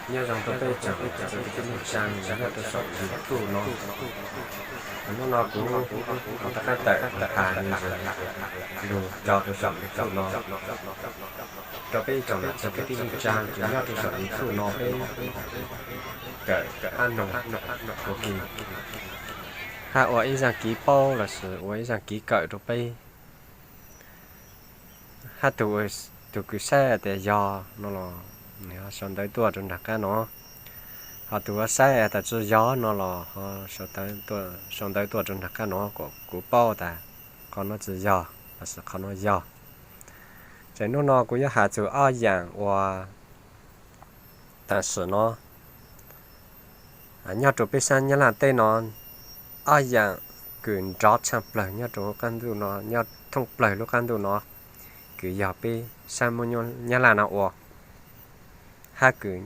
Nyob zoo rau peb tsoom niam txiv kwv tij neej tsa nyob rau saum YouTube no. Hnub no kuv rov qab tawm has lus tso rau saum YouTube no, rau peb tsoom niam txiv kwv tij neej tsa nyob rau saum YouTube no peb kawm hab noog ua ke, hab ua ib zaaj kev paub lossis ua ib zaaj kev kawm rau peb. Hab tus, tus kws saib tias yog no los nws sau ntawv tuaj rau nraag qaab no, ho tus uas saib tas tsi yog no los sau ntawv tuaj rau nraag qaab no kom kuv paub tas qhov nuav tsi yog lossis qhov nuav yog. Ces hnub no kuv yuav has txug ob yaam uas tam sim no nyob rau peb saab Nyab Laj teb no, ob yaam kws nrov tshaaj plawg nyob rau lub qaab ntuj no, nyob thoob plawg lub qaab ntuj no, kws yog peb saab Moob Nyab Laj no ua, hab kws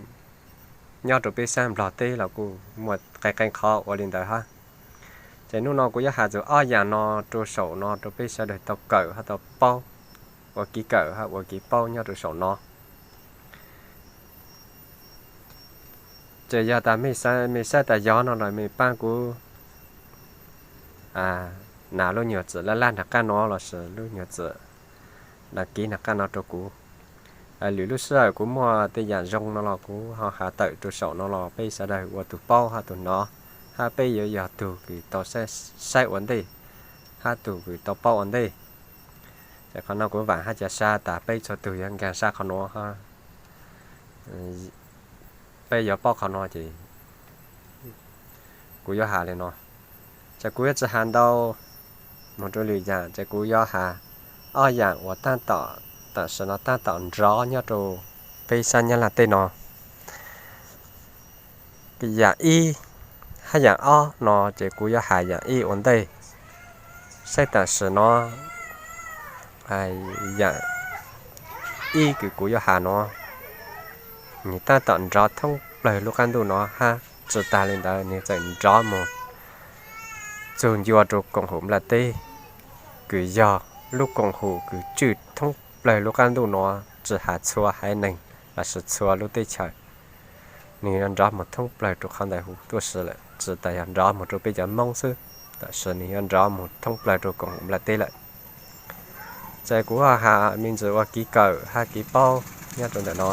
nyob rau peb saab Nplog teb los kuj muaj qee qee qhov ua li ntawd hab. Ces hnub no kuv yuav has txug ob yaam no rau saum no rau peb sawv daws tau kawm hab tau paub ua kev kawm hab ua kev paub nyob rau saum no. Ces yog tas mej saib tas yog no los mej paab kuv nas lub nyuag txwm laj laj nraag qaab no lossis lub nyuag txwm đăng ký nraag qaab no rau kuv. Lwm lub sij hawm kuv muaj tej yaam zoo no los kuv ho has tawm rau saum no los peb sawv daws ua tug paub hab tug nov, hab peb yuav yog tug kws tau saib ua ntej hab tug kws tau paub ua ntej. Ces qhov no kuv vaam hab ca sa tas peb txhua tug yuav nkaag sab qhov no, peb yuav paub qhov no ces kuv yuav has li no. Ces kuv yuav tsi has ntau moog rau lwm yaam, ces kuv yuav has ob yaam uas taab tom, tam sim no taab tom nrov nyob rau peb saab Nyab Laj teb no. Yaam ib hab yaam ob no ces kuv yuav has yaam ib ua ntej. Saib tam sim no yaam ib kws kuv yuav has no, nwg taab tom nrov thoob plawg lub qaab ntuj no hab tsi taag li ntawd nwg tseem nrov moog txug ncua rau koom haum nplaj teb, kws yog lub koom haum kws tswj thoob plawg lub qaab ntuj no, tsi has txhua haiv neeg lossis txhua lub teb chaws. Nwg yuav nrov moog thoob plawg rau qhov ntawd huv tuaj si lawm, tsi tas yog nrov moog rau peb cov Moob xwb, tam sim nwg yuav nrov moog thoob plawg rau koom haum nplaj teb lawm. Ces kuv has me ntsis ua kev kawm hab kev paub nyob rau ntawm no.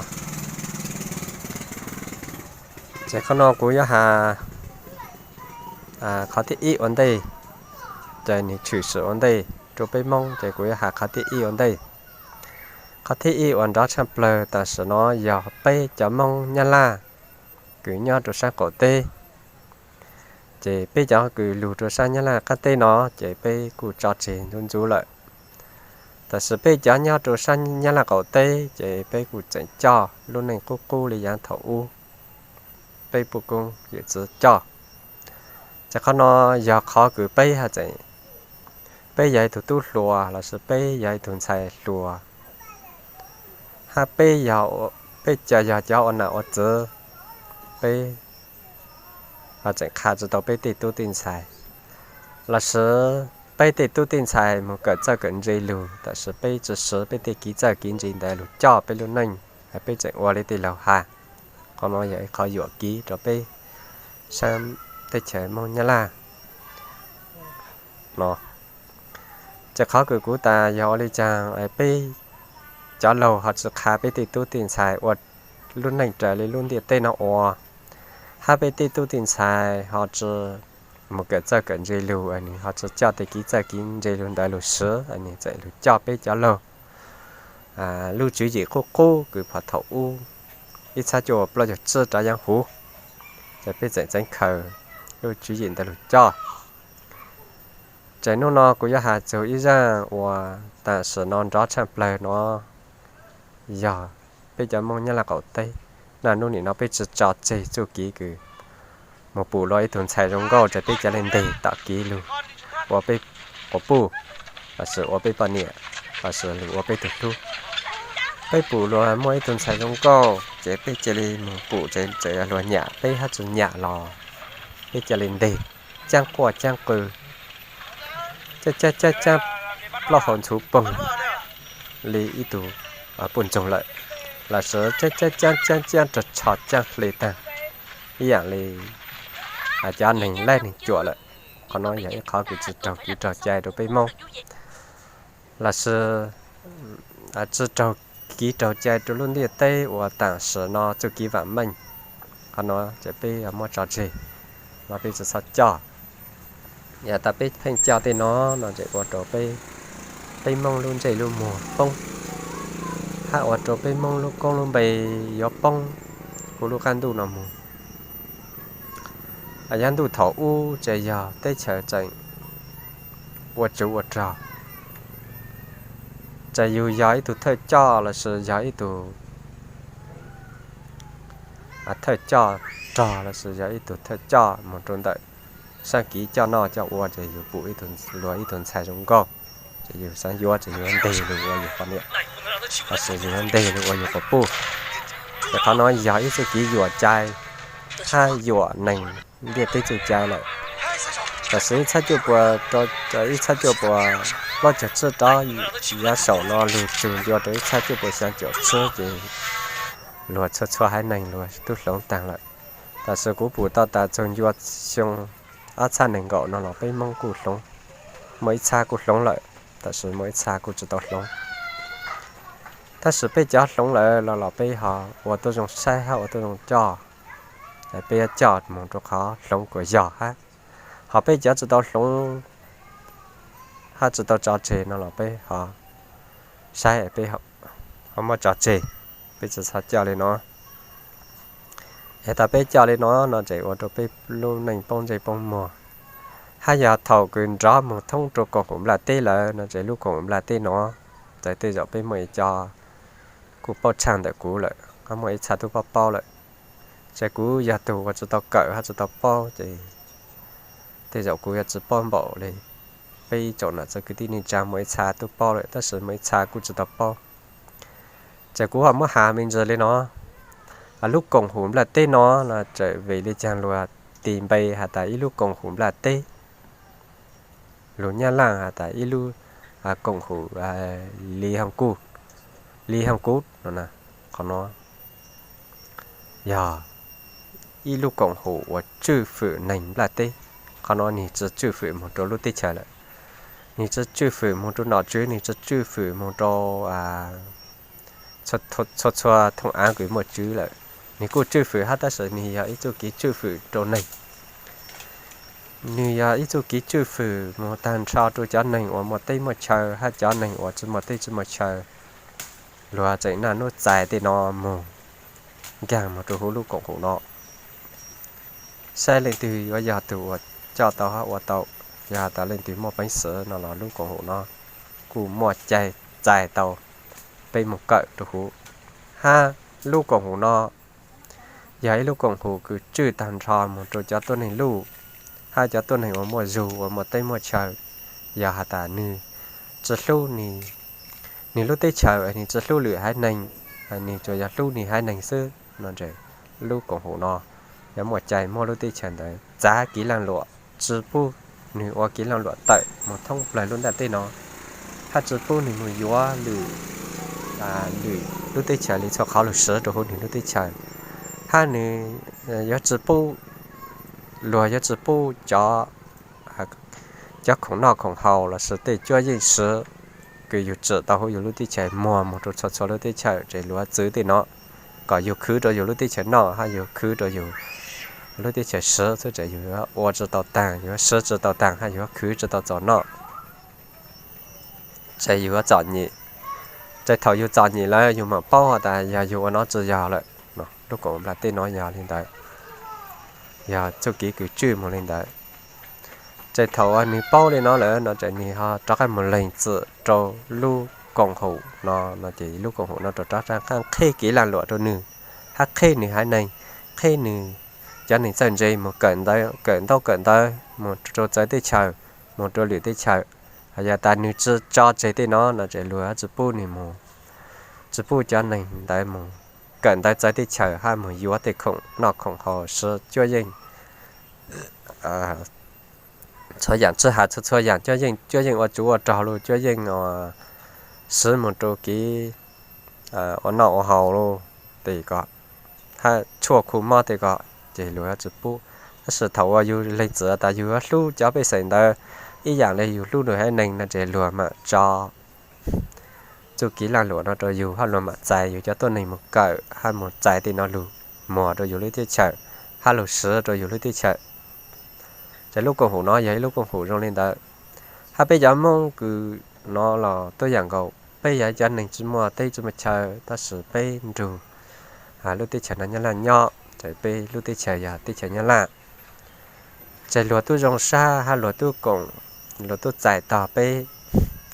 Ces qhov no kuv yuav has qhov thib ib ua ntej, ces nwg tshwm sim ua ntej rau peb Moob, ces kuv yuav has qhov thib ib ua ntej. Qhov thib ib uas nrov tshaaj plawg tam sim no yog peb cov Moob Nyab Laj kws nyob rau saab qaum teb. Ces peb cov kws lug rau saab Nyab Laj qaab teb no, ces peb kuj tso tseg ntxuv ntxuv lawm. Tam sim peb cov nyob rau saab Nyab Laj qaum teb, ces peb kuj tseem coj lub neej qub qub li yaav thaum ub peb poj koob yawm txwv coj. Ces qhov no yog qhov kws peb haj tseem, peb yog ib tug tub hluas lossis peb yog ib tug ntxhais hluas, hab peb, peb cov yog cov ua nam ua txwv, peb haj tseem qha tsi tau peb tej tub tej ntxhais, lossis peb tej tub tej ntxhais moog kawm txawj kawm ntse lug, tam sim peb tsi siv peb tej kev txawj kev ntse ntawd lug coj peb lub neej, peb tseem ua li tej laug has. Qhov no yog ib qhov yuam kev rau peb saab teb chaws Moob Nyab Laj no. Ces qhov kws kuv tas yog ua li caag peb cov laug ho tsi qha peb tej tub tej ntxhais ua lub neej raws li lub ntiaj teb no ua, hab peb tej tub tej ntxhais ho tsi moog kawm txawj kawm ntse lug, nwg ho tsi coj tej kev txawj kev ntse lug ntawd lug siv, nwg tseem lug coj peb cov laug lub tswv yim qub qub kws phom thaum ub ib txhab cuaj plaub caug tsib rov yaav huv, ces peb tseem txeev khaws lub tswv yim ntawd lug coj. Ces hnub no kuv yuav has txug ib zaaj uas tam sim no nrov tshaaj plawg no yog peb cov Moob Nyab Laj qaum teb. Naj nub nim no peb tsi tso tseg txuj kev kws moog pum luag ib tug ntxhais zoo nkauj ces peb ca le nteg tom kev lug ua peb quas puj, lossis ua peb poj niam, lossis lug ua peb tug hlub. Peb pum luag muaj ib tug ntxhais zoo nkauj ces peb ca le moog pum ces txawm yog luag nyam peb hab tsi nyam los peb ca le nteg caab quaj caab qw, caab caab caab plaub hau ntxhuv poog li ib tug puj ntsoog lawm. los sis caab caab caab caab rog tsho caab hli taag, ib yaam li cov neeg laib neeg cuam lawm. Qhov no yog ib qhov kws tsi raug kev raug cai rau peb Moob, los sis tsi raug kev raug cai rau lub ntiaj teb uas tam sim no txuj kev vaam meej. Qhov no ces peb muab tso tseg, no peb tsi txhob coj. Yog tas peb pheej coj tej no, no ces ua rau peb, peb Moob lub ntsej lub muag poob, hab ua rau peb Moob lub koob lub npe yuav poob huv lub qaab ntuj no moog. Yav ntuj thaum ub ces yog teb chaws tseem ua tsuv ua rog, ces yug yog ib tug thawj coj los sis yog ib tug thawj coj rog los sis yog ib tug thawj coj moog rau ntawm saab kev coj noj coj ua, ces yug pum ib tug, luag ib tug ntxhais zoo nkauj, ces yug xaav yuav ces yug nteg lug ua yug quas niam, los sis yug nteg lug ua yug quas puj. Ces qhov no yog ib txuj kev yuam cai hab yuam neeg ntiaj teb txuj cai lawm. Tam sim ib txhiab cuaj puas, ib txhiab cuaj puas plaub caug tsib rov yav saum no lug txug ncua rau ib txhiab cuaj puas xyaa caum tsib ces luag txhua txhua haiv neeg luag tub hloov taag lawm. Tam sim kuv pum tau tas txug ncua xyoo ob txhiab nees nkaum no los peb Moob kuj hloov, muaj ib txha kuj hloov lawm, tam sim muaj ib txha kuj tsi tau hloov. Tab sis peb cov hloov lawm los los peb ho ua tuab zoo saib hab ua tuab zoo coj, peb yuav coj moog rau qhov hloov kuas yog hab. Ho peb cov tsi tau hloov hab tsi tau tso tseg no los peb ho saib peb ho muab tso tseg, peb tsi txhob coj li no. Es tas peb coj li no no ces ua rau peb lub neej poob ntsej poob muag. Hab yog thaum kws nrov moog thoob rau koom haum nplaj teb lawm no ces lub koom haum nplaj teb no, ces tej zaum peb muaj ib co kuj paub tshaaj ntawm kuv lawm, ho muaj ib txha tub paub paub lawm. Ces kuv yog tug uas tsi tau kawm hab tsi tau paub ces tej zaum kuv yuav tsi paub npaum li peb ib tsoom nam txiv kwv tij neej tsaa muaj ib txha tub paub lawm tab sis muaj ib txha kuj tsi tau paub. Ces kuv ho muab has me ntsis li no, lub koom haum nplaj teb no los txawm vim li caag luag tis npe has tas ib lub koom haum nplaj teb, lug Nyab Laaj has tas ib lub koom haum li hoo kuj, li hoo kuv no. Qhov no yog ib lub koom haum uas tswj fwm neeg nplaj teb. Qhov no nwg tsi tswj fwm moog rau lub teb chaws lawm, nwg tsi tswj fwm moog rau nom tswv, nwg tsi tswj fwm moog rau txhua txhua thooj av kws muaj tswv lawm. Nwg kuj tswj fwm hab tab sis nwg yog ib txuj kev tswj fwm rau neeg. Nwg yog ib txuj kev tswj fwm moog taag nrho rau cov neeg uas muaj teb muaj chaw hab cov neeg uas tsi muaj teb tsi muaj chaw. Luag tseem naj nub txais tej no moog nkaag moog rau huv lub koom haum no, saib leej twg yuav yog tug uas coj tau hab ua tau. Yog has tas leej twg muaj peev xwm no los lub koom haum no kuj muaj cai txais tau peb moog kawm rau huv. Hab lub koom haum no yog ib lub koom haum kws tswj taag nrho moog rau cov tuab neeg luj hab cov tuab neeg uas muaj zug uas muaj teb muaj chaw. Yog has tas nwg tsi hlub nwg lub teb chaws, nwg tsi hlub lwm haiv neeg, nwg tsuas yog hlub nwg haiv neeg xwb no, lub koom haum no yuav muaj cai muab lub teb chaws ntawd txav kev laaj luam, tsi pub nwg ua kev laaj luam tawm moog thoob plawg lub ntaaj teb no, hab tsi pub nwg moog yuav lwm, lwm lub teb chaws li txhua qhov lug siv rau huv nwg lub teb chaws, hab nwg yuav tsi pub, luag yuav tsi pub cov, cov khoom noj khoom haus los sis tej cuab yeej siv kws yug tsim tau huv yug lub teb chaws muag moog rau txhua txhua lub teb chaws, ces luag txwv tej no kom yug khwv rau yug lub teb chaws noj hab yug khwv rau yug lub teb chaws siv xwb, ces yug yuav ua tsi tau taag, yug siv tsi tau taag hab yug khwv tsi tau txaus noj. Ces yug yuav txom nyem, ces thaum yug txom nyem lawm yug mam paub has tas yog yug ua no tsi yog lawm. Lub koom nplaj teb no yog li ntawd, yog txuj kev kws tswj moog li ntawd. Ces thaum uas nwg paub li no lawm no ces nwg ho rov qaab moog leeg txim rau lub koom haum no, no ces lub koom haum no rov rov qaab qheb kev laaj luam rau nwg, hab qheb nwg haiv neeg, qheb nwg cov neeg txawj ntse moog kawm ntaub kawm ntawv moog rau txawv teb chaws, moog rau lwm teb chaws. Yog tas nwg tsi tso tseg tej no no ces luag tsi pub nwg moog, tsi pub cov neeg ntawd moog kawm ntawv txawv teb chaws hab moog yuav tej khoom noj khoom haus siv cuab yeej, txhua yaam tswj has txhua txhua yaam cuab yeej, cuab yeej ua tsuv ua rog lug, cuab yeej siv moog rau kev ua noj ua haus lug, es kom, hab tshuaj khu mob tej ko, ces luag yuav tsi pub. Tab sis thaum uas yug lees txim tas yug yuav hlub cov pej xeem ntawd ib yaam le yug hlub nwg haiv neeg no ces luag mam tso txuj kev laaj luam no rau yug hab luag mam txais yug cov tuab neeg moog kawm hab moog txais tej no lug muag rau yug lub teb chaws hab lug swv rau yug lub teb chaws. Ces lub koom haum no yog ib lub koom haum zoo le ntawd. Hab peb cov Moob kws no los tuab yaam nkaus, peb yog cov neeg tsi muaj teb tsi muaj chaw tab sis peb nrug lub teb chaws no Nyab Laj nyob, ces peb lub teb chaws yog teb chaws Nyab Laj. Ces luag tub zoo sab hab luag tub koom, luag tub txais tog peb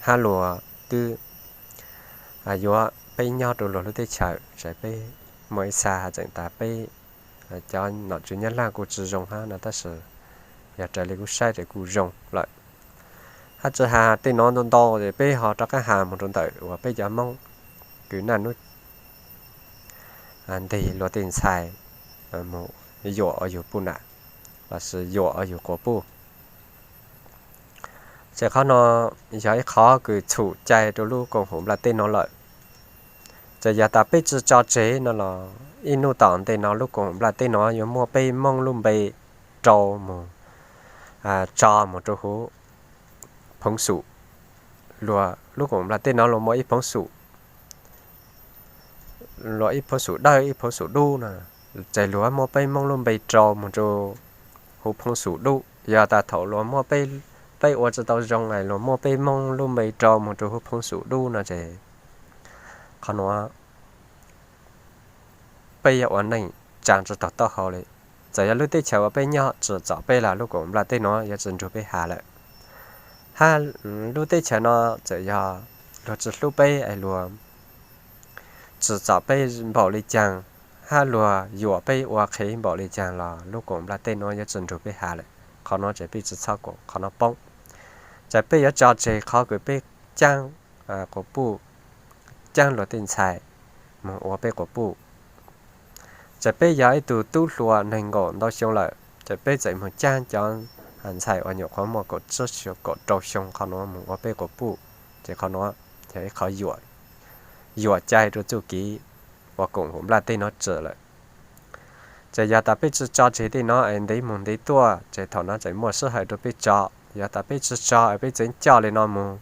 hab luag tub yuav peb nyob rau luag lub teb chaws, ces peb muaj ib txha has txeem tas peb cov nom tswv Nyab Laj kuj tsi zoo hab no tab sis yog raws le kuv saib ces kuj zoo lawm. Hab tsi has tej no ntau ntau ces peb ho rov qab has moog rau ntawm uas peb cov Moob kws naj nub nteg luag tej ntxhais moog yuam ua yug puj nam lossis yuam ua yug quas puj. Ces qhov no yog ib qhov kws txhum cai rau lub koom haum nplaj teb no lawm. Ces yog tas peb tsi tso tseg no los ib nub tom ntej no lub koom haum nplaj teb no yuav muab peb Moob lub npe rau moog, tso moog rau huv phoov xum. Luag lub koom haum nplaj teb no luag muaj ib phoov xum, luag ib phoov xum dawb ib phoov xum dub no, ces luag muab peb Moob lub npe rau moog rau huv phoov xum dub. Yog tas thaum luag muab peb, peb ua tsi tau zoo es luag muab peb Moob lub npe rau moog rau huv phoov xum dub no ces qhov nuav peb yuav ua neej tsaa tsi taug taub hau li. Txawm yog lub teb chaws uas peb nyob tsim txom peb los lub koom haum nplaj teb no yuav tsi nrug peb has lawm. Hab lub teb chaws no txawm yog luag tsi hlub peb es luag tsim txom peb npaum li caag, hab luag yuam peb ua qhev npaum li caag los lub koom haum nplaj teb no yuav tsi nrug peb has lawm. Qhov no ces peb tsi txhob koom qhov no poob. Ces peb yuav tso tseg qhov kws peb caab quas puj, caab luag tej ntxhais moog ua peb quas puj. Ces peb yog ib tug tub hluas neeg nkaum ntau xyoo lawm ces peb txawm moog caab cov ntxhais uas nyuam qhuav muaj kaum tsib xyoo kaum rau xyoo qhov nuav moog ua peb quas puj. Ces qhov nuav yog ib qhov yuam cai rau txuj kev ua koom haum nplaj teb no tsim lawm. Ces yog tas peb tsi tso tseg tej no es ntev moog ntev tuaj ces thaum no txawm muaj sij hawm rau peb tso. Yog tas peb tsi tso es peb txeev coj li no moog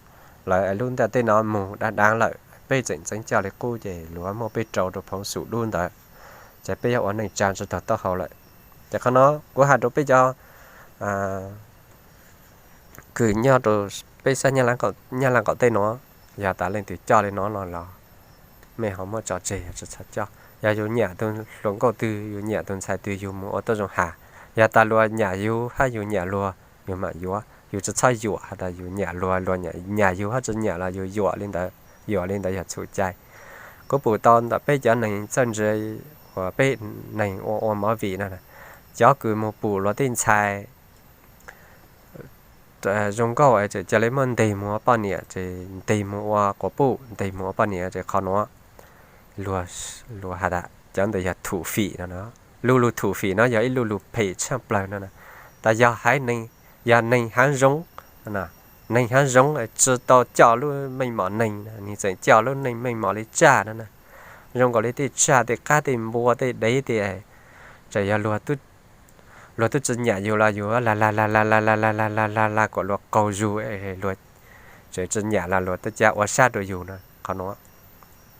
lawm es lub ntiaj teb no moog daav daav lawm peb txeem txeev coj li qub ces luag muab peb rau rau phoov xum dub ntawd, ces peb yuav ua neej tsaa tsi taug taub hau lawm. Ces qhov no kuv has rau peb cov kws nyob rau peb sab Nyab Laj qaum teb no, yog tas leej twg coj li no no los mej ho muab tso tseg, yog tsi txhob coj. Yog yus nyam tug hluas nkauj twg, yus nyam tug ntxhais twg yus moog ua tuab zoo has. Yog tas luag nyam yus hab yus nyam luag yus mam yuav, yus tsi txhob yuam has tas yus nyam luag, luag nyam yus hab tsi nyam los yus yuam li ntawd, yuam li ntawd yog txhum cai. Kuv pum tau ntawm peb cov neeg txawj ntse uas peb neeg ua ua movie no, cov kws moog pum luag tej ntxhais zoo nkauj es txawm ca le muab nteg moog ua poj niam ces nteg moog ua quas puj, nteg moog ua poj niam ces qhov nuav luag has tas cov ntawd yog thum fim no. Lu lug thum fim no yog ib lu lug phem tshaj plawg no. Tas yog haiv neeg, yog neeg haav zoov, neeg haav zoov tsi tau coj lub meej mom neeg, nwg tseem coj lub neej meej mom li tsaj no na. Zoo nkaus li tej tsaj tej qab tej npua tej dev tej, txawm yog luag tub tsi nyam yus los yus lag lag lag lag lag lag lag lag lag lag kom luag qaug zug, luag tseem tsi nyam los luag tab caj ua sab rau yus no. Qhov nuav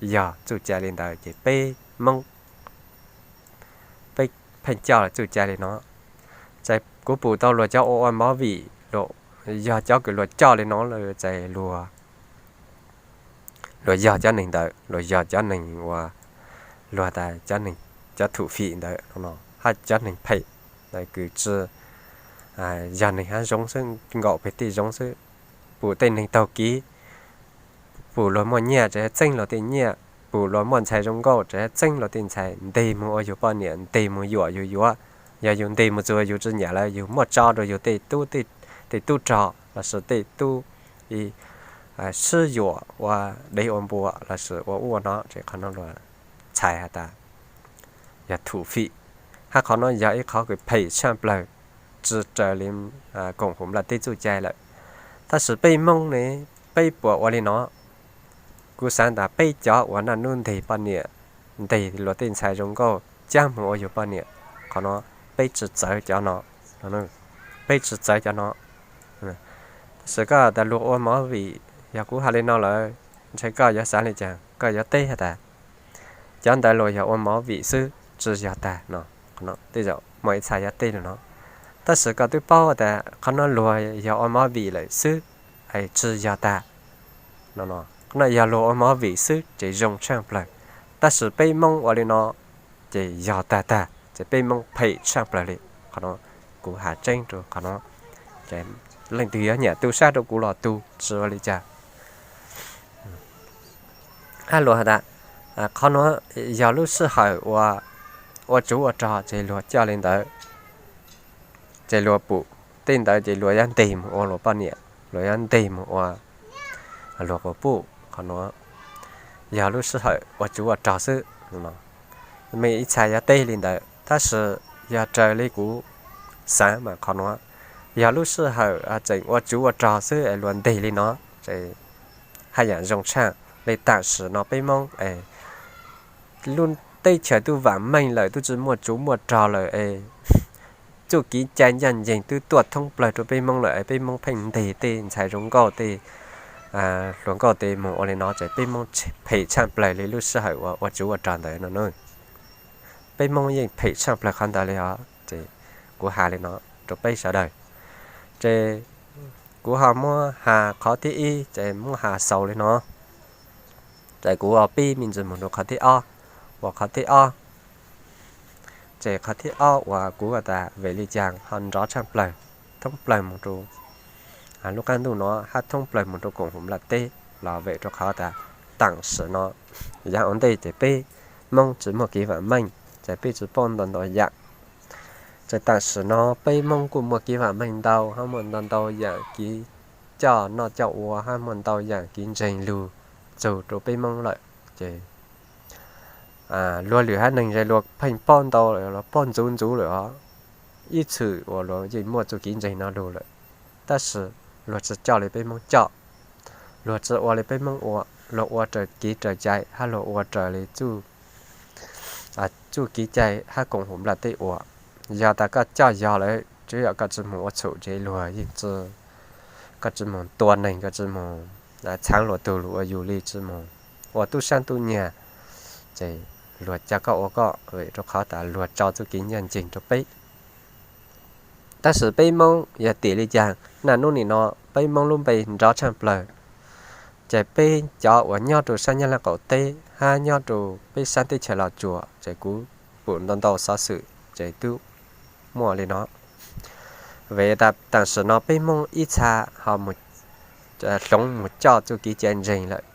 yog txuj cai li ntawd ces peb Moob peb pheej coj txuj cai li no. Ces kuv pum tau luag cov ua ua movie, yog cov kws luag coj li no lawm ces luag, luag yog cov neeg ntawd, luag yog cov neeg uas luag tas cov neeg, cov thum fim ntawd no, hab cov neeg phem ntawd kws tsi, yog neeg haav zoov xwb, nkaum peg tej zoov xwb, pum tej neeg taug kev, pum luag muaj nyiaj ces txeeb luag tej nyiaj, pum luag muaj ntxhais zoo nkauj ces txeeb luag tej ntxhais, nteg moog ua yug poj niam, nteg moog yuam yug yuav. Yog yug nteg moog txug yug tsi nyam lawm yug muab tso rau yug tej tub, tej tub rog lossis tej tub sib yuam ua dev ua npua lossis ua ub ua no ces qhov no luag txhais has tas yog thum fim. Hab qhov no yog ib qhov kws phem tshaj plawg, tsi raws li koom haum nplaj teb txuj cai lawm. Tab sis peb Moob ne, peb puas ua li no? Kuv xaav tas peb cov uas naj nub nteg poj niam, ntes luag tej ntxhais zoo nkauj cab mus ua yus poj niam. Qhov no peb tsis txawv cov no, peb tsis txawv cov no. Tab sis koj tas luag ua movie, yog kuv hais li no lawm, ntshe koj yuav xav li cas, koj yuav teb has tas cov ntawd luag yog ua movie xwb tsis yog tag no. Tej zaum muaj ib txha yuav teb li no, tab sis koj twb paub tas qhov no luag yog ua movie lawm xwb, es tsis yog tag no. Qhov no yog luag ua movie xwb ces zoo tshaj plaws, tab sis peb Hmoob ua li no ces yog tag tag, ces peb Hmoob phem tshaj plaws li. Qhov no kuv has tseeb rau qhov no, ces leej twg yuav nyiam tu sab rau kuv los tu, tsis ua li cas. Ab, luag has tas qhov no yog lub sij hawm ua, ua tsuv ua rog ces luag coj li ntawd, ces luag pum tej ntawd ces luag yuav ntes mus ua luag poj niam, luag yuav ntes mus ua luag quas puj. Qhov no yog lub sij hawm ua tsuv ua rog xwb. Muaj ib txha yuav teb li ntawd, tab sis yog raws li kuv xav mas qhov no yog lub sij hawm tseem ua tsuv ua rog xwb es luag ntes li no, ces haj yam zoo tshaj li. Tam sim no peb Hmoob es lub teb chaws twb vam meej lawm, twb tsis muaj tsuv muaj rog lawm es txuj kev cai ncaj ncees twb tuaj thoob plaws rau peb Hmoob lawm es peb Hmoob pheej ntes tej ntxhais zoo nkauj tej hluas nkauj tej mus ua li no ces peb Hmoob phem tshaj plaws li lub sij hawm uas ua tsuv ua rog ntawd no na. Peb Hmoob yeej phem tshaj plaws qhov ntawd li os. Ces kuv has li no rau peb sawv daws. Ces kuv ho muab has qhov thib ib ces muab has xaus li no. Ces kuv ua pib me ntsis mus rau qhov thib ob, uas qhov thib ob, ces qhov thib ob uas kuv has tas vim li cas ho nrov tshaj plaws, thoob plaws mus rau lub qab ntuj no hab thoob plaws mus rau koom haum nplaj teb los vim rau qhov tas tam sim no, yav ua ntej ces peb Hmoob tsis muaj kev vam meej, ces peb tsis paub ntau ntau yam. Ces tam sim no peb Hmoob kuj muaj kev vam meej ntau, hab muaj ntau ntau yam kev coj noj coj ua, hab muaj ntau yam kev ntseeg lug txug rau peb Hmoob lawm. Ces luag lwm hab neeg ces luag pheej paub ntau lawm, los paub ntxuv ntxuv lawm os. Ib txwm uas luag yeej muaj txuj kev ntseeg no lug lawm, tab sis luag tsis coj li peb Hmoob coj, luag tsis ua li peb Hmoob ua, luag ua raws kev raws cai hab luag ua raws li txuj kev cai hab koom haum nplaj teb ua. Yog tas koj coj yog lawm, tsuav yog koj tsis moog ua txhum ces luag yeej, koj tsis moog tua neeg, koj tsis moog txhaav luag tug lug ua yus li, tsis moog ua tub saab tub nyaag, ces luag coj koj ua koj, vim rau qhov tas luag tso txuj kev ncaj nceeg rau peb. Tab sis peb Hmoob yog tim li cas, naj nub nim no peb Hmoob lub npe nrov tshaaj plawg, ces peb cov uas nyob rau sab Nyab Laj qaum teb hab nyob rau peb sab teb chaws Los Tsuas ces kuv pum ntau ntau xov xwm ces twb muaj li no. Vim tas tam sim no peb Hmoob ib txha ho hloov mus coj txuj kev cai ntseeg lawm.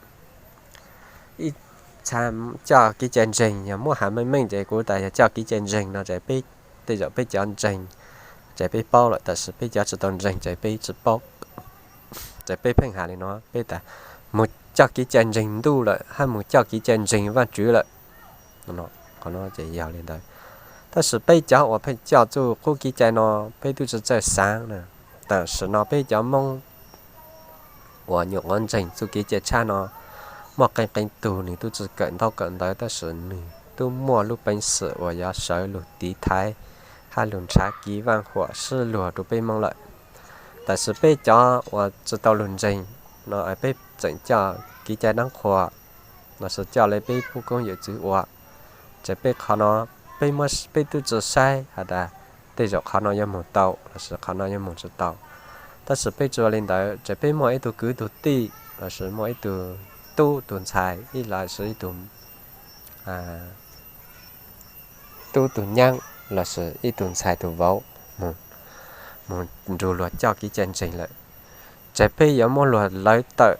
Ib txha coj kev cai ntseeg, yog muab has meej meej ces kuv tas yog coj kev cai ntseeg no ces peb, tej zaum peb cov ntseeg ces peb paub lawm, tab sis peb cov tsis tau ntseeg ces peb tsis paub. Ces peb pheej has li no, peb tas mus coj kev cai ntseeg ntuj lawm hab mus coj kev cai ntseeg Vaajtswv lawm. Qhov no ces yog li ntawd. Tab sis peb cov uas pheej coj txuj qub kev cai no, peb twb tsi txawj xaav na. Tam sim no peb cov Moob uas nyuam qhuav ntseeg txuj kev cai tshaj no, muaj qee qee tug nwg twb tsi kawm ntaub kawm ntawv tab sis nwg twb muaj lub peev xwm uas yuav sawv lug tiv thaiv hab lug nrhav kev vaaj huam sib luag rau peb Moob lawm. Tab sis peb cov uas tsi tau lug ntseeg no peb tseem coj kev cai dlaab qhuas lossis coj li peb pub koob yawm txwv ua, ces peb qhov no peb muab, peb twb tsi saib has tas tej zaum qhov no yuav moog tau lossis qhov no yuav moog tsi tau. Tab sis peb tsi ua li ntawd, ces peb muaj ib tug kwv tug tij lossis muaj ib tug tub tug ntxhais ib lossis ib tug tub tug nyaab lossis ib tug ntxhais tug vauv moog nrug luag coj kev cai ntseeg lawm, ces peb yuav muab luag lawv tawm,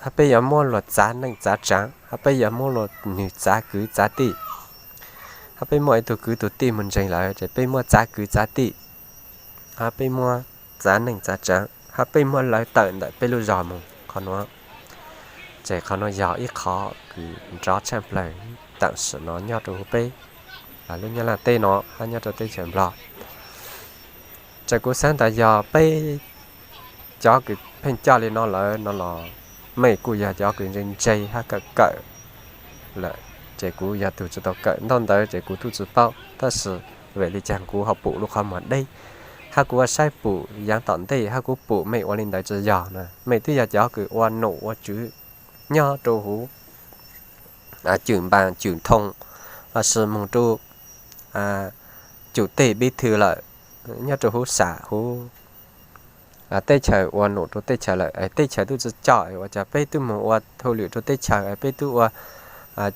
hab peb yuav muab luag txav neej txav tsaav, hab peb yuav muab luag nwg txav kwv txav tij. Hab peb muaj ib tug kwv tug tij moog ntseeg lawm ces peb muab txav kwv txav tij, hab peb muab txav neej txav tsaav hab peb muab lawv tawm ntawm peb lub zog moog. Qhov nuav, ces qhov nuav yog ib qhov kws nrov tshaaj plawg tam sim no nyob rau huv peb lub Nyab Laj teb no hab nyob rau teb chaws Nplog. Ces kuv xaav tas yog peb cov kws pheej coj li no lawm no los mej kuj yog cov kws ntse ntse hab kawm kawm lawm. ces kuv yog tus tsis tau kawm ntau ntawv ces kuv twb tsis paub, tab sis vim li cas kuv ho pum lub qhov muag deb, hab kuv ua saib pum yaav tom ntej hab kuv pum mej ua li ntawd tsis yog na. Mej twb yog cov kws ua num ua tswv nyob rua huv cwm npaas cwm thoo lossis moog rua cwm teg pib thw lawm, nyob rua huv sam huv teb chaws ua num rua teb chaws lawm, teb chaws twb tsis coj, ua cas peb twb moog ua hauj lwm rua teb chaws, peb twb ua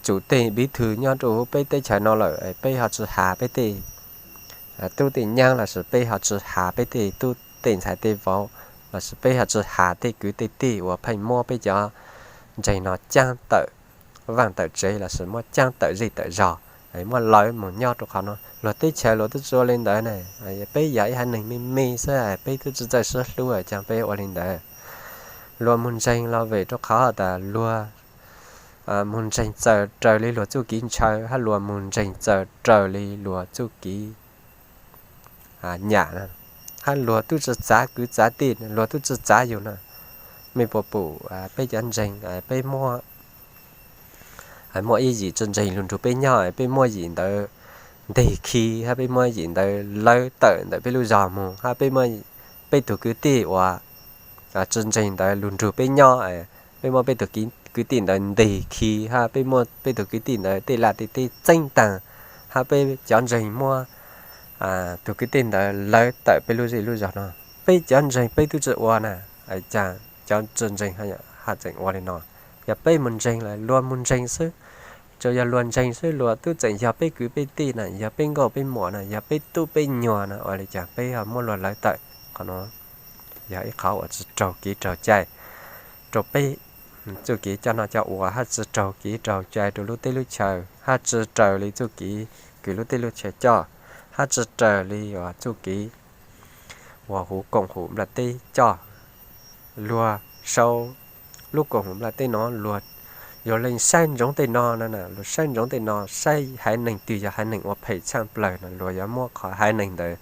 cwm teg pib thw nyob rua huv peb teb chaws no lawm, peb ho tsis has peb tej tub tej nyaab lossis peb ho tsis has peb tej tub tej ntxhais tej vauv lossis peb ho tsis has tej kwv tej tij uas pheej muab peb cov ntseeg no caab tawm vaaj tawm tsev lossis muab caab tawm zej tawm zog, muab lawv moog nyob rua qhov no. Luag teb chaws luag twb tsis ua li ntawd ne. Peb yog ib haiv neeg me me xwb, peb twb tsis txawj sib hlub, caag peb ua li ntawd. Luag moog ntseeg los vim rua qhov tas luag moog ntseeg txawm raws li luag txuj kev ntshaw hab luag moog ntseeg txawm raws li luag txuj kev nyam na, hab luag twb tsis txav kwv txav tij, luag twb tsis txav yug na. Mej puas pum peb cov ntseeg, peb muaj, muaj ib yim tsi ntseeg lug nrug peb nyob, peb muab yim ntawd nteg khi hab peb muab yim ntawd lawv tawm ntawm peb lub zog moog, hab peb muab peb tug kwv tij uas tsi ntseeg ntawd lug nrug peb nyob, peb muab peb tug kwv tij ntawd nteg khi hab peb muab peb tug kwv tij ntawd tej laj tej teb txeeb taag, hab peb cov ntseeg muab tug kwv tij ntawd lawv tawm peb lub zej lub zog no. Peb cov ntseeg peb twb tsis ua na, caag cov tsi ntseeg ho tseem ua li no? Yog peb moog ntseeg lawm luag moog ntseeg xwb, tsuas yog luag ntseeg xwb luag twb tseem yog peb kwv peb tij na, yog peb nkauj peb muam na, yog peb tub peb nyuas na, ua li caag peb ho muab luag lawv tawm? Qhov no yog ib qhov uas tsi raug kev raug cai rua peb txuj kev coj noj coj ua, hab tsi raug kev raug cai rua lub teb lub chaw, hab tsi raws li txuj kev kws lub teb lub chaw coj, hab tsi raws li txuj kev uas huv koom huv nplaj teb coj. Luag sau lub koom huv nplaj teb no, luag yog leej saib ntsoov tej no na, luag saib ntsoov tej no, saib haiv neeg twg yog haiv neeg ua phem tshaaj plawg no, luag yuav muab qhov haiv neeg ntawd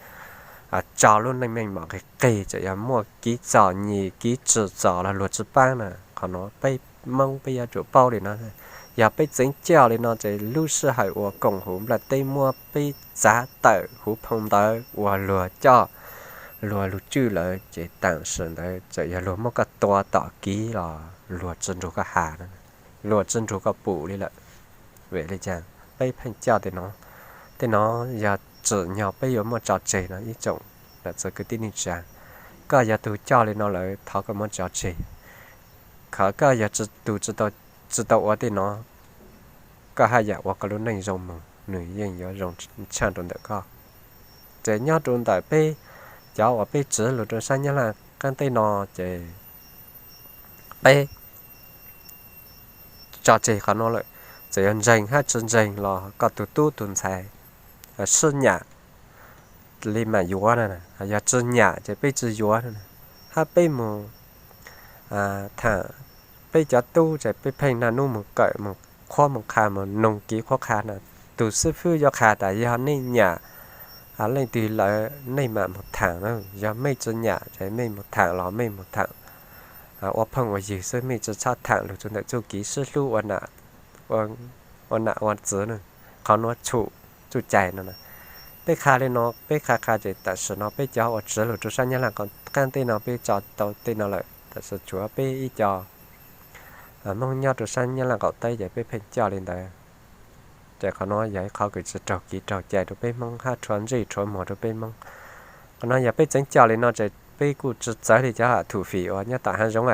tso lub neej meej mom qig qig, txawm yog muaj kev txom nyem kev tsim txom los luag tsi paab na. Qhov no peb Moob peb yuav tsum paub li no. Yog peb txeev coj li no ces lub sij hawm uas koom huv nplaj teb muab peb txav tawm huv phoo ntawd uas luag coj luag lug tswj lawm ces taam sim ntawd txawm yog luag muab koj tua tom kev los luag tsi nrug koj has, luag tsi nrug koj pum li lawm. Vim li cas peb pheej coj tej no? Tej no yog tsim nyog peb yuav muaj tso tseg no ib tsoom nam txiv kwv tij neej tsa. Koj yog tug coj li no lawm thov koj muab tso tseg. Qhov koj yog tus tsis tau ua tej no, koj haj yam ua koj lub neej zoo mus nws yeej yuav zoo tshaaj rua ntawm koj. Ces nyob rua ntawm peb cov uas peb tsiv lug rua sab Nyab Laj qaab teb no ces peb tso tseg qhov no lawm. Txawm yog ntseeg hab tsi ntseeg los koj tug tub tug ntxhais sib nyam li mam yuav na, yog tsi nyam ces peb tsi yuav na. Hab peb mus thaam peb cov tub ces peb pheej naj nub mus kawm mus qhuab mus qha mus noog kev qhuab qha na. Tus xib fwb yuav qha tas yog nej nyam leej twg lawm nej mam mus thaam na, yog mej tsi nyam ces mej mus thaam los mej mus thaam ua phooj ua ywg xwb, mej tsi txhob thaam lug txug ntawm txuj kev sib hlub ua nam ua txiv na. Qhov nuav tshum txuj cai no na. Peb qha li no peb qha qha ces taam sim no peb cov uas tsiv lug rua sab Nyab Laj qaab teb no peb tso tau tej no lawm, taam sim tshuav peb ib co Moob nyob rua sab Nyab Laj qaum teb ces peb pheej coj li ntawd. Ces qhov no yog ib qhov kws tsi raug kev raug cai rua peb Moob hab rhuav ntsej rhuav muag rua peb Moob. Qhov no yog peb txeev coj li no ces peb kuj tsi txawv li cov thum fim uas nyob tom haav zoov,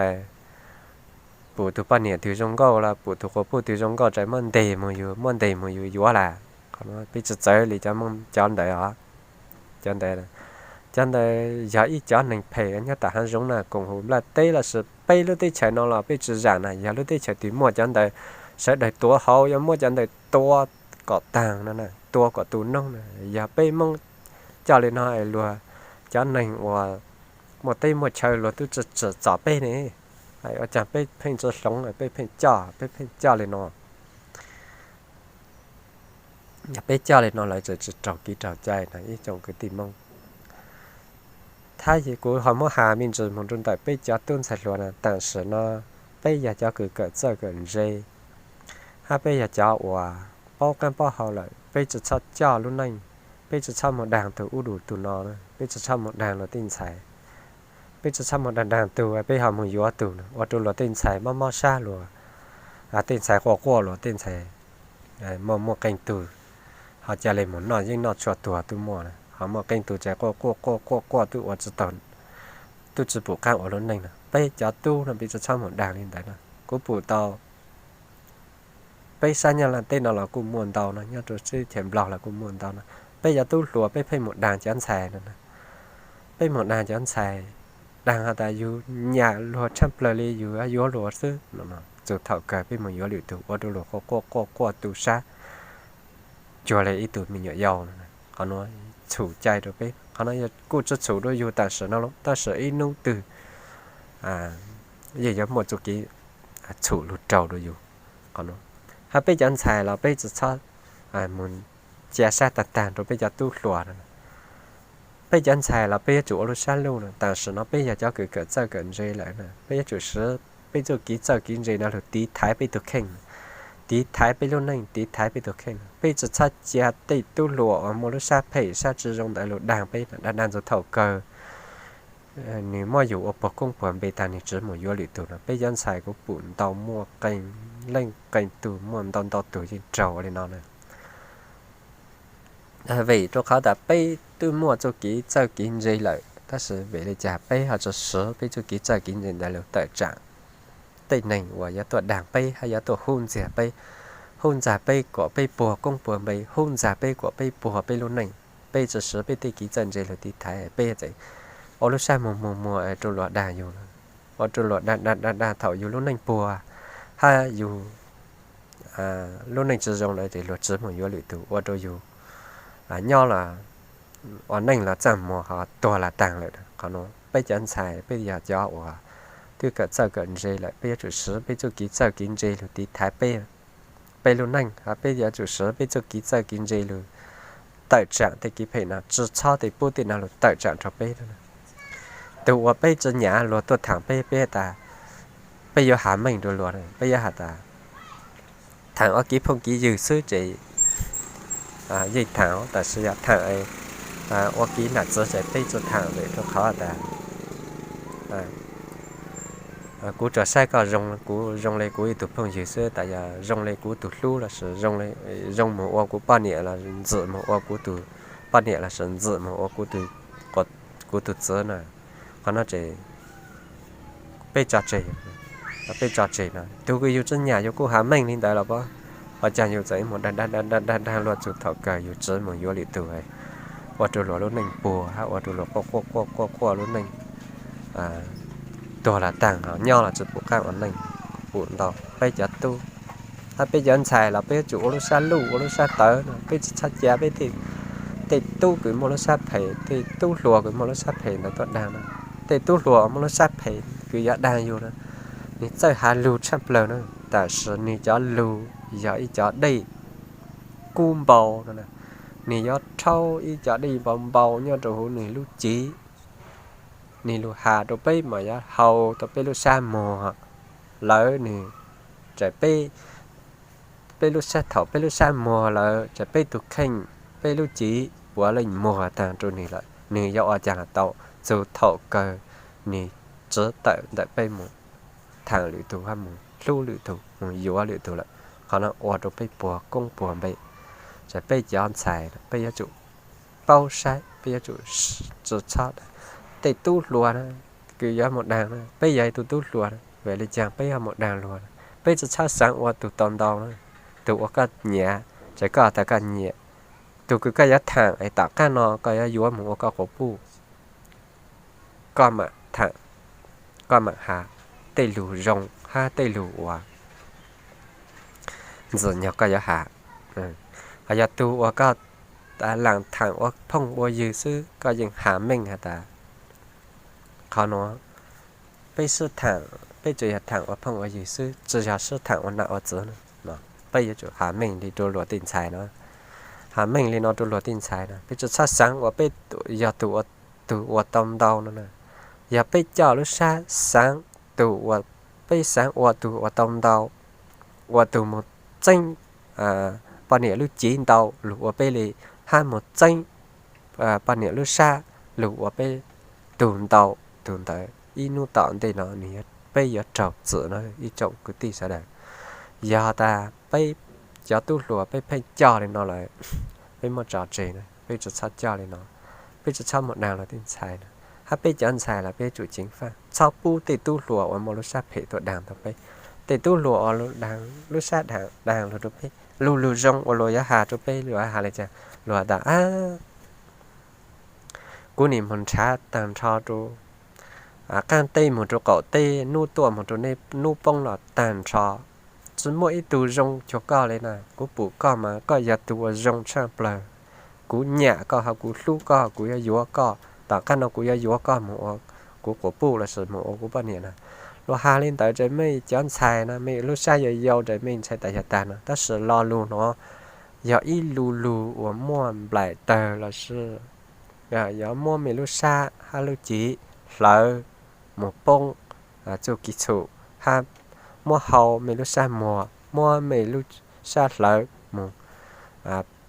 pum tug poj niam twg zoo nkauj los pum tug quas puj twg zoo nkauj ces muab nteg mus yug, muab nteg mus yug yuav lawm. Qhov no peb tsi txawv li cov Moob cov ntawd os. Cov ntawd, cov ntawd yog ib cov neeg phem nyob tom haav zoov na, koom haum nplaj teb lossis peb lub teb chaws no los peb tsi zaam na, yog lub teb chaws twg muaj cov ntawd, sawv daws tuav hauv yuav muab cov ntawd tua kom taag no, tua kom tu noob na. Yog peb Moob coj li no luag cov neeg uas muaj teb muaj chaw luag twb tsi tsim txom peb ne. Ua caag peb pheej tsi hloov, peb pheej coj, peb pheej coj li no. Yog peb coj li no lawm tseem tsi raug kev raug cai na ib tsoom kwv tij Moob. Thab kuv ho muab has me ntsis moog rua ntawm peb cov tub ntxhais hluas na, taam sim no peb yog cov kws kawm txawj kawm ntse, Hab peb yog cov uas paub qaab paub hau lawm, peb tsi txhob coj lub neej, peb tsi txhob moog daag tug ub dlua tug no, peb tsi txhob moog daag luas tej ntxhais, peb tsi txhob moog daag daag tug, peb ho moog yuav tug, ua rua luas tej ntxhais mob mob sab luas, tej ntxhais quaj quaj luas tej ntxhais, muaj muaj qee tug ho ca le moog noj yeeb noj tshuaj tuag tub muaj, ho muaj qee tug tseem quaj quaj quaj quaj quaj tub ua tsi tau, tub tsi pum qaab ua lub neej na. Peb cov tub no peb tsi txhob moog daag le ntawd na. Kuv pum tau peb sab Nyab Laaj teb no los kuj muaj ntau no, nyob rua teb chaws Nplog los kuj muaj ntau no. Peb cov tub hluas peb pheej moog daag cov ntxhais no, peb moog daag cov ntxhais, daag has tas yug nyam luag tshaj plawg le yug yuav luas xwb no. Txug thaum kawg peb moog yuav lwm tug ua rua luas quaj quaj quaj quaj tu sab cuag le ib tug me nyuam yau no. Qhov nuav txhum cai rua peb, qhov nuav kuj tsi txhum rua yug tam sim no los tab sis ib nub twg yeej yuav muaj txuj kev txhum lug raug rua yug. Qhov nuav, hab peb cov ntxhais los peb tsi txhob moog cia sab taag taag rua peb cov tub hluas no. Peb cov ntxhais los peb yuav tsum ua lub sab luj no, tam sim no peb yog cov kws kawm txawj kawm ntse lawm na, peb yuav tsum siv peb txuj kev txawj kev ntse no lug tiv thaiv peb tug kheej, tiv thaiv peb lub neej, tiv thaiv peb tug kheej. Peb tsi txhob cia tej tub hluas uas muaj lub sab phem sab tsi zoo ntawd lug daag peb, daag daag txug thaum kawg nwg muab yug ua puag koob puag npe taag nwg tsi moog yuav lwm tug no. Peb cov ntxhais kuv pum ntau muaj qee leej qee tug, muaj ntau ntau tug yeej raug ua le no na. Vim rua qhov tas peb twb muaj txuj kev txawj kev ntse lawm, tab sis vim le caag peb ho tsi siv peb txuj kev txawj kev ntse ntawd lug tawm tsaam tej neeg uas yuav tuaj daag peb hab yuav tuaj hub ntxiag peb, hub ntxiag peb kuas peb puag koob puag npe, hub ntxiag peb kuas peb puag peb lub neej. Peb tsi siv peb tej kev txawj ntse lug tiv thaiv, peb tseem ua lub sab muag muag muag rua luas daag yug, ua rua luas daag daag daag daag thaum yug lub neej puag hab yug lub neej tsi zoo lawm ces luag tsi moog yuav lwm tug, ua rua yug nyob los ua neej los txaj muag ho tuag los taag lawm. Qhov nuav peb cov ntxhais peb yog cov uas twb kawm txawj kawm ntse lawm, peb yuav tsum siv peb txuj kev txawj kev ntse lug tiv thaiv peb, peb lub neej, ho peb yuav tsum siv peb txuj kev txawj kev ntse lug tawm tsaam tej kev phem no, tsi txhob tej pub tej no lug tawm tsaam rua peb. Tug uas peb tsi nyam luag tuaj thaam peb, peb tas peb yuav has meej rua luag, peb yuav has tas thaam ua kev phooj kev ywg xwb ces yeej thaam, tab sis yog thaam ua kev nam txiv ces peb tsi thaam, vim rua qhov tas kuv tsuas saib koj zoo, kuv zoo le kuv ib tug phooj ywg xwb, tas yog zoo le kuv tug hlub lossis zoo moog ua kuv poj niam los ntxim moog ua kuv tug poj niam lossis ntxim moog ua kuv tug txiv na. Qhov no ces peb tso tseg, peb tso tseg no. Tug kws yug tsi nyam yug kuj has meej li ntawd los pab, ho caag yug txawm ib muag daag daag daag daag luag txug thaum kawg yug tsi moog yuav lwm tug, ua rua luag lub neej puag hab ua rua luag quaj quaj quaj quaj lub neej tuag los taag, nyob los tsi pum qaab ua neej. Pum ntau peb cov tub hab peb cov ntxhais los peb yuav tsum ua lub sab luj ua lub sab tawv no, peb tsi txhob cia peb tej tub kws muaj lub sab phem, tej tub hluas kws muaj lub sab phem ntawd tuaj daag na. Tej tub hluas muaj lub sab phem kws yuav daag yug na, nwg txawj has lug tshaj plawg na, tab sis nwg cov lug yog ib cov dej kub npau no, nwg yuav rhaub ib cov dej npau npau nyob rua huv nwg lub cev. Nwg lug has rua peb mas yuav hau tau peb lub sab muag lawm nwg, txawm peb, peb lub sab, thaum peb lub sab muag lawm txawm peb tug kheej, peb lub cev puav leej muag taag rua nwg lawm, nwg yuav ua caag los tau, txug thaum kawg nwg tsi tawm ntawm peb mus thaam lwm tug hab mus hlub lwm tug mus yuav lwm tug lawm. Qhov no ua rua peb puag koob puag npe. Txawm peb cov ntxhais peb yuav tsum paub saib, peb yuav tsum tsi txhob, tej tub hluas na kws yuav mus daag na, peb yog ib tug tub hluas na, vim le caag peb yuav mus daag luag na? Peb tsi txhob xaav ua tug tau ntau na. Tug uas koj nyiam, txawm koj tas koj nyiam, tug kws koj yuav thaam es tom qaab no koj yuav yuav mus ua koj quas puj, koj maam thaam, koj maam has tej lug zoo hab tej lug uas ntxim nyog koj yuav has. Hos yog tug uas koj laam thaam ua phooj ua ywg xwb koj yeej has meej has tas, qhov nuav peb sib thaam, peb tsuas yog thaam ua phooj ua ywg xwb, tsi yog sib thaam ua nam ua txiv na. Peb yuav tsum has meej li rua luag tej ntxhais no, has meej li no rua luag tej ntxhais no, peb tsi txhob xaav ua peb yog tug ua, tug ua tau ntau no na. Yog peb coj lub sab xaav tug ua, peb xaav ua tug ua tau ntau, ua tug mus txeeb poj niam lub cev ntau lug ua peb li, hab mus txeeb poj niam lub sab lug ua peb tug ntau tug ntawd. Ib hnub tom ntej no nws peb yuav raug txim no ib tsoom kwv tij sawv daws. Yog tas peb cov tub hluas peb pheej coj li no lawm, peb muab tso tseg na, peb tsis txhob coj li no. Peb tsis txhob mus daag luag tej ntxhais na, hab peb cov ntxhais los peb yuav tsum ceev faj, txhob pub tej tub hluas uas muaj lub sab phem tuaj daag tau peb. Tej tub hluas uas lub sab daag daag luag rau peb, lug lug zoo uas luag yuav has rau peb, luag has li cas? Luag has tas, kuv nim mus nrhav taag nrho rau qaab teb moog rau qaum teb, nub tuaj moog rau nub poob los taag nrho, tsis muaj ib tug zoo cuag koj li na. Kuv pum koj mas koj yog tug uas zoo tshaaj plawg. Kuv nyam koj hab kuv hlub koj, kuv yuav yuav koj, tom qaab no kuv yuav yuav koj moog ua kuv quas puj lossis moog ua kuv poj niam na. Luag has li ntawd ces mej cov ntxhais no mej lub sab yau yau ces mej ntshai tas yog tag no, tab sis lo lug no yog ib lu lug uas muaj nplaim tawg lossis yog muab mej lub sab hab lub cev hlawv moog poob txuj kev txhum, hab muab hau mej lub sab muag, muab mej lub sab hlawv moog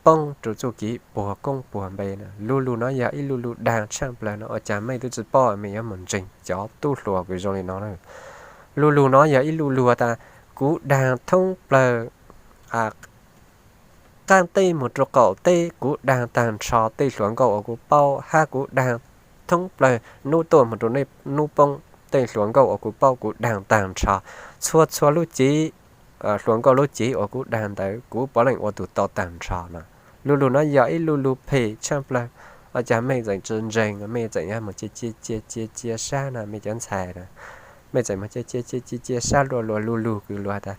poob rau txuj kev puag koob puag npe na. Lu lug no yog ib lu lug daag tshaaj plawg no, ua caag mej tub tsi paub, mej yuav moog ntseeg cov tub hluas kws zoo li no na. Lu lug no yog ib lu lug tas, kuv daag thoob plawg qaab teb moog rau qaum teb, kuv daag taag nrho tej hluas nkauj uas kuv paub, hab kuv daag thoob plawg nub tuaj moog rau nub poob tej hluas nkauj uas kuv paub, kuv daag taag nrho. Txhua txhua lub cev, hluas nkauj lub cev uas kuv daag ntawd kuv puav leej ua tug tau taag nrho no. Lu lug no yog ib lu lug phem tshaaj plawg, ua caag mej tseem tsi ntseeg, mej tseem yuav moog cia cia cia cia sab na, mej cov ntxhais na, mej tseem moog cia cia cia cia cia sab luag luag lu lug kws luag tas,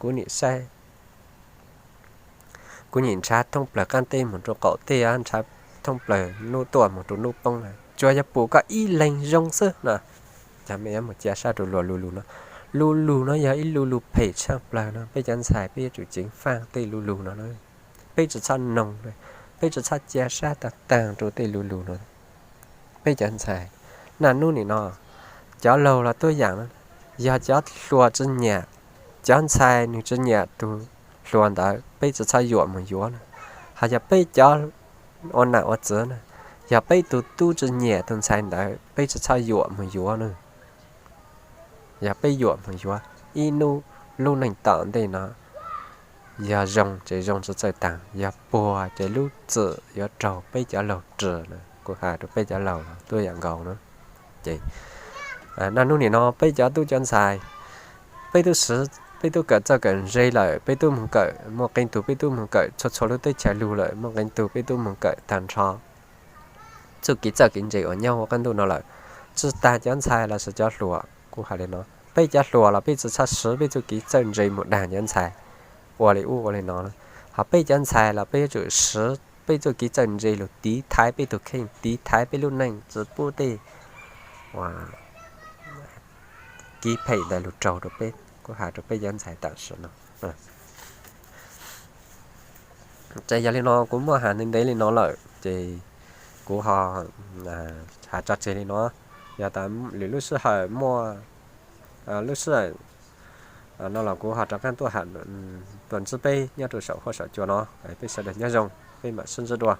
kuv nim saib, kuv nim nrhav thoob plawg qaab teb moog rau qaum teb, nrhav thoob plawg nub tuaj moog rau nub poob na, tsuas yog pum koj ib leeg zoo xwb no. Caag mej yuav moog cia sab rau luag lu lug no. Lu lug no yog ib lu lug phem tshaaj plawg no, peb cov ntxhais peb yuav tsum ceev faj tej lu lug no na. Peb tsi txhob noog, peb tsi txhob cia sab taag taag rau tej lu lug no. Peb cov ntxhais, naj nub nim no, cov laug los tuab yaam no, yog cov hluas tsi nyam, cov ntxhais nwg tsi nyam tug hluas ntawd, peb tsi txhob yuam moog yuav na. Hos yog peb cov ua nam ua txiv na, yog peb tug tub tsi nyam tug ntxhais ntawd, peb tsi txhob yuam moog yuav na. Yog peb yuam moog yuav, ib nub lub neej tom ntej no yog zoo ces zoo tsi txawj taag, yog puag ces lub txim yuav raug peb cov laug ris na. Kuv has rau peb cov laug tuab yaam nkaus na. Ces naj nub nim no peb cov tub cov ntxhais, peb tub siv, peb tub kawm txawj kawm ntse lawm, peb tub moog kawm, muaj qee tug peb tub moog kawm txhua txhua lub teb chaws lug lawm, muaj qee tug peb tub moog kawm taag nrho txuj kev txawj kev ntse uas nyob huv qaab ntuj no lawm. Tsi taag cov ntxhais lossis cov hluas, kuv has li no, peb cov hluas los peb tsi txhob siv peb txuj kev txawj ntse moog daag cov ntxhais ua li ub ua li no. Hos peb cov ntxhais los peb yuav tsum siv peb txuj kev txawj ntse lug tiv thaiv peb tug kheej, tiv thaiv peb lub neej, tsi pub tej kev phem ntawd lug raug rau peb. Kuv has rau peb cov ntxhais tam sim no. Ces yog li no kuv muaj has ntev ntev li no lawm ces kuv ho has tso tseg li no. Yog tas lwm lub sij hawm muaj lub sij hawm no los kuv ho rov qaab tuaj has tuaj ntsib peb nyob rau saum huab saum cua no. Peb sawv daws nyob zoo, peb mam sib ntsib dua.